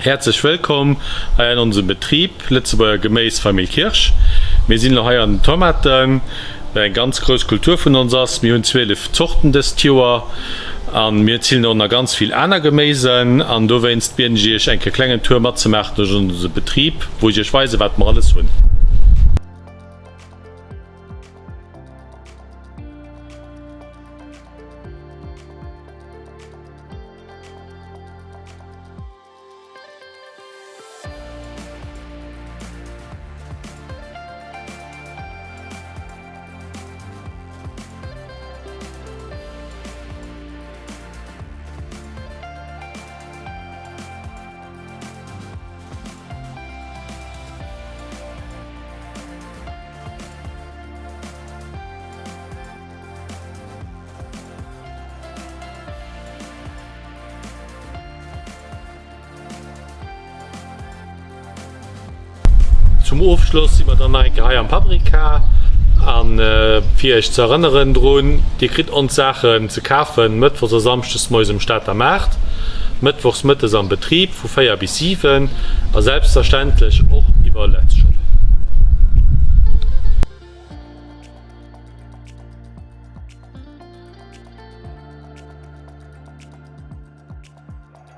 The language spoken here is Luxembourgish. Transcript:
Häerzlech wëllkomm hei an onsem Betrib Lëtzebuerger Geméis Famill Kirsch. Mir sinn elo hei an den Tomaten, wat eng ganz grouss Kultur vun ons ass. Mir hunn 12 Zorten dëst Joer an mir zillen och nach ganz vill aner Geméisen an dowéinst bieden ech iech eng Kéier klengen Tour matzemaachen duerch onse Betrib, wou ech iech weisen wat mer alles hunn. Zum Ofschloss si mer dann nach eng Kéier hei am Paprika. An fir iech ze erënneren drun, Dir kritt ons Saachen ze kafen mëttwochs a samschdes moies um Stater Maart, mëttwochs mëttes am Betrib vu 4 bis 7 a selbstverständlech och iwwer Letz.